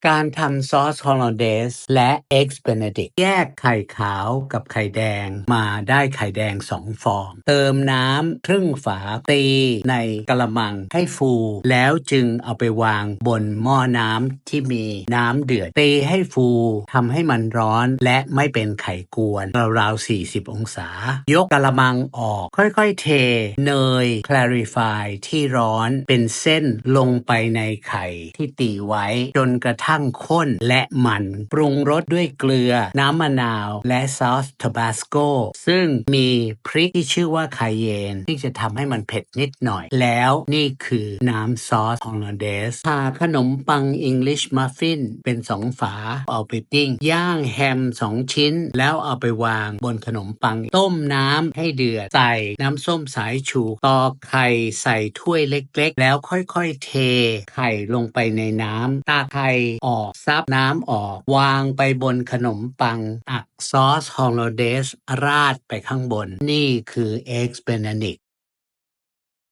ການທຳຊອສ Hollandaise ແລະ Eggs Benedict ແຍກໄຂ່ຂາວກັບໄຂ່ແດງ ມາໄດ້ໄຂ່ແດງສອງຟອງ. ເຕີມນ້ຳຄຶ່ງຝາ ຕີໃນກະລະມັງໃຫ້ຟູ ແລ້ວຈຶ່ງເອົາໄປວາງບົນໝໍ້ນ້ຳທີ່ມີນ້ຳເດືອດ. ຕີໃຫ້ຟູ, ທຳໃຫ້ມັນຮ້ອນ ແລະ ໄມ່ເປັນໄຂ່ກວນ ລາວໆ ສີ່ສິບອົງສາ. ຍົກກະລະມັງອອກ, ຄ່ອຍໆເທເນີຍ Clarify ທີ່ຮ້ອນເປັນເສັ້ນລົງໄປໃນໄຂ່ທີ່ຕີໄວ້ ຈົນກະທັ້ງຂ້ນ ແລະ ມັນ. ປຸງລົດດ້ວຍເກືອ, ນ້ຳມະນາວ ແລະ ຊອສ Tabasco ຊຶ່ງມີພຣິກທີ່ຊື່ວ່າ Cayenne ທີ່ຈະທຳໃຫ້ມັນເຜັດນິດໜ່ອຍ. ແລ້ວນີ້ຄືນ້ຳຊອສ Hollandaise. ຜ່າຂະໜົມປັງ English Muffin ເປັນສອງຝາ ເອົາໄປປີ້ງ. ຍ່າງແຮມສອງຊິ້ນ ແລ້ວເອົາໄປວາງບົນຂະໜົມປັງ. ຕົ້ມນ້ຳໃຫ້ເດືອດ, ໃສ່ນ້ຳສົ້ມສາຍຊູ, ຕອກໄຂ່ໃສ່ຖ້ວຍເລັກໆ ແລ້ວຄ່ອຍໆເທໄຂ່ລົງໄປໃນນ້ຳ. ຕັກໄຂ່ອອກ, ຊັບນ້ຳອອກ, ວາງໄປບົນຂະໜົມປັງ, ອັກຊອສ Hollandaise ລາດໄປຂ້າງບົນ. ນີ້ຄື Eggs Benedict.